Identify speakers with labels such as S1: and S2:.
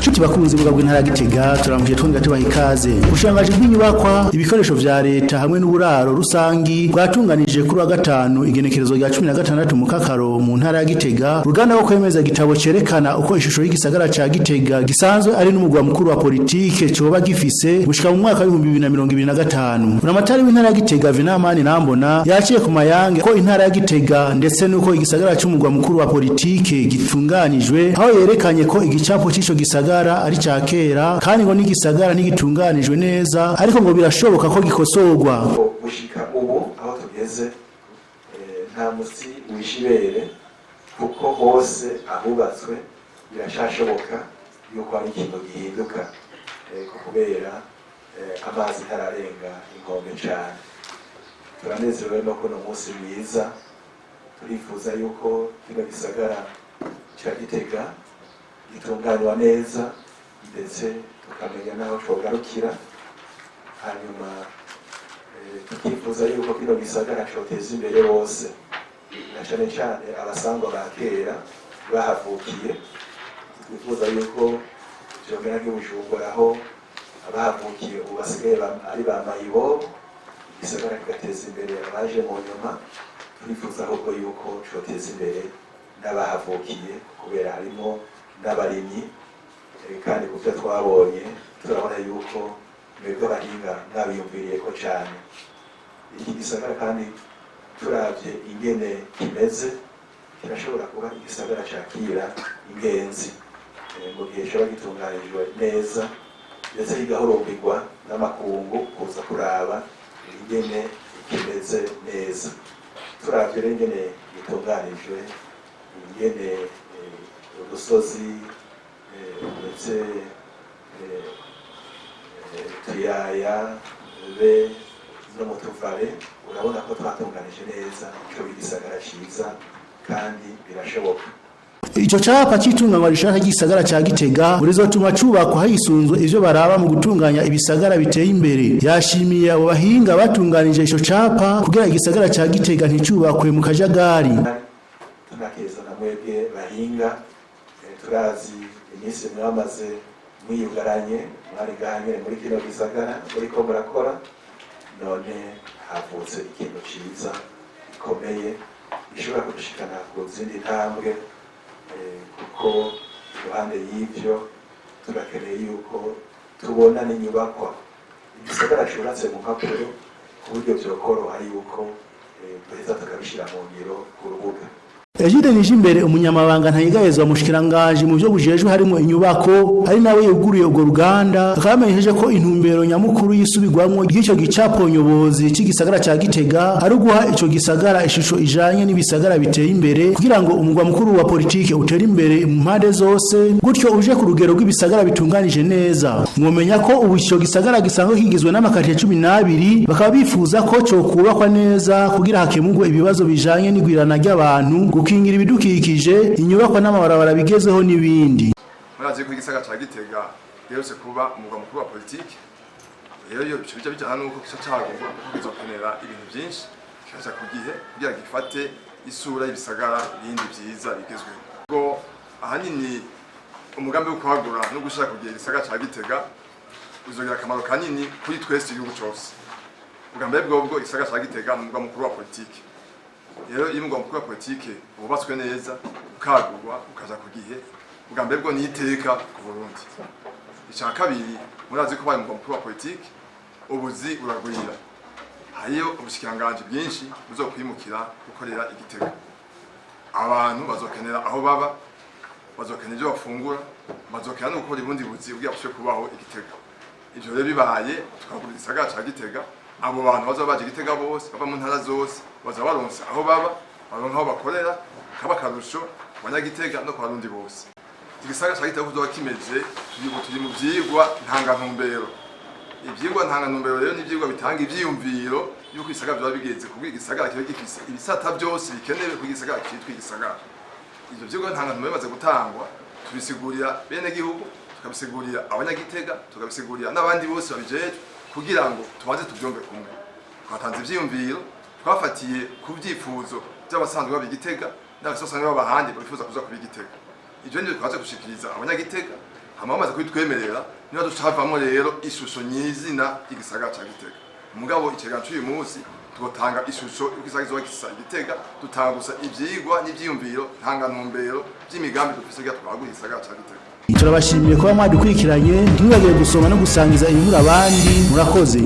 S1: Nshuti bakunzi buga bw'intara ya Gitega, turamuje twongera tubaha ikaze. Ubushikiranganji bw'inyubakwa, ibikoresho vya leta hamwe n'uburaro rusangi bwatunganije kuri wa gatanu igenekerezo rya 16 mu Kakaro mu ntara ya Gitega uruganda rwo kwemeza igitabo cerekana uko ishusho y'igisagara ca Gitega gisanzwe ari n'umugwa mukuru wa politike coba gifise gushika mu mwaka w'ibihumbi 2025. Buramatari w'intara ya Gitega, Venamani Nambona, yaciye ku mayange ko intara ya Gitega ndetse nuko igisagara c'umugwa mukuru wa politike gitunganijwe, aho yerekanye ko igicapo c'ico gisagara ari ca kera kandi ngo n'igisagara ntigitunganijwe neza, ariko ngo birashoboka ko gikosorwa.
S2: Gushika ubu aho tugeze, nta musi wishibere, kuko hose ahubatswe birashashoboka yuko hari ikintu gihinduka, kubera amazi ntararenga inkombe cane. Turanezerewe no kuno munsi mwiza. Turifuza yuko kino gisagara ca Gitega gitunganywa neza, ndetse tukamenya n'aho cogarukira. Hanyuma tukifuza yuko kino gisagara coteza imbere bose, na cane cane abasangwa ba kera bahavukiye. Twifuza yuko vyomera nk'i Bujumbura, aho abahavukiye ubu basigaye ari ba mayibobo, igisagara kigateza imbere abaje mu nyuma. Turifuza ahubwo yuko coteza imbere n'abahavukiye, kubera harimo n'abarimyi. Kandi ku byo twabonye turabona yuko mwebwe abahinga mwabiyumviriye ko cane iki gisagara. Kandi turavye ingene kimeze, kirashobora kuba igisagara cakira ingenzi mu gihe coba gitunganijwe neza, ndetse kigahurumbirwa n'amakungu kuza kuraba ingene kimeze neza. Turavye rero ingene gitunganijwe, ingene udusozi, ndetse tuyaya be no mu tuvare, urabona ko twatunganije neza ico igisagara ciza, kandi birashoboka.
S1: Ico capa c'itunganywa rishasha ry'igisagara ca Gitega burizotuma cubakwa hisunzwe ivyo baraba mu gutunganya ibisagara biteye imbere. Yashimiye abo bahinga batunganije ico capa kugira igisagara ca Gitega nticubakwe mu kajagari.
S2: Tunakeza na mwebwe bahinga. Turazi iminsi mwamaze mwiyugaranye, mwari ngaha nyene muri kino gisagara muriko murakora, none havutse ikintu ciza gikomeye gishobora kudushikana ku zindi ntambwe, kuko iruhande y'ivyo turakeneye yuko tubona n'inyubakwa, igisagara cubatse mu mpapuro, ku buryo vyokoroha yuko duheza tukabishira mu ngiro ku rubuga.
S1: Egide Nijimbere, umunyamabanga ntayigayezwa mushikiranganje mu byo bujejwe harimo inyubako, ari nawe yuguruye urwo ruganda, akaba yamenyesheje ko intumbero nyamukuru y'isubirwamwo ry'ico gicapo nyobozi c'igisagara ca Gitega ari uguha ico gisagara ishusho ijanye n'ibisagara biteye imbere, kugira ngo umugwa mukuru wa politike utere imbere mu mpande zose, gutyo uje ku rugero rw'ibisagara bitunganije neza. Mwomenya ko ubu ico gisagara gisanzwe kigizwe n'amakaritsiye 12, bakaba bifuza ko cokubakwa neza kugira hakemurwe ibibazo bijanye n'igwirana ry'abantu, gukingira ibidukikije, inyubakwa n'amabarabara bigezeho n'ibindi.
S3: Murazi ko igisagara ca Gitega giherutse kuba umugwa mukuru wa politike. Rero iyo bico bija bijana nuko kica cagurwa, kuko kizokenera ibintu vyinshi, kikaja ku gihe kugira gifate isura y'ibisagara bindi vyiza bigezweho. Ubwo ahanini umugambi wo kwagura no gushira ku gihe igisagara ca Gitega uzogira akamaro kanini kuri twese, igihugu cose. Ubwa mbere bwobwo, igisagara ca Gitega ni umugwa mukuru wa politike. Rero iyo umugwa mukuru wa politike wubatswe neza, ukagurwa, ukaja ku gihe, ubwa mbere bwo ni iteka ku Burundi. Icya kabiri, murazi ko baye umugwa mukuru wa politike, ubuzi buragwira, hariyo ubushikiranganji bwinshi buzokwimukira gukorera i Gitega. Abantu bazokenera aho baba, bazokenera ibyo bafungura, bazokenera no gukora ubundi buzi kugira bushobore kubaho i Gitega. Ivyo rero bibaye, tukagura igisagara ca Gitega, abo bantu bazoba baje i Gitega bose bava mu ntara zose baza baronse aho baba, baronka aho bakorera, kaba akarusho ku Banyagitega no ku Barundi bose. Igisagara ca Gitega kuzoba kimeze, turi mu vyigwa ntangantumbero. Ivyigwa ntangantumbero rero ni ivyigwa bitanga ivyiyumviro yuko ibisagara vyoba bigeze, kuko igisagara kiba gifise ibisata byose bikenewe kugira igisagara citwa igisagara. Ivyo vyigwa ntangantumbero bimaze gutangwa, tubisigurira bene gihugu, tukabisigurira Abanyagitega, tukabisigurira n'abandi bose babijejwe, kugira ngo tubanze tuvyumve kumwe. Twatanze ivyiyumviro twafatiye ku vyifuzo by'abasanzwe baba i Gitega n'abasanzwe baba ahandi bifuza kuza kuba i Gitega. Ivyo nivyo twaje gushikiriza Abanyagitega. Hama bamaze kubitwemerera, niba ducavamwo rero ishusho nyizina y'igisagara ca Gitega. Mugabo icegeranyo c'uyu munsi tugotanga ishusho y'uko igisagara kizoba gisa Gitega, dutanga gusa ivyigwa n'ivyiyumviro ntangantumbero vy'imigambi dufise kugira twagure igisagara ca Gitega.
S1: Turabashimiye kuba mwadukurikiranye. Ntimwibagire gusoma no gusangiza inkuru abandi. Murakoze.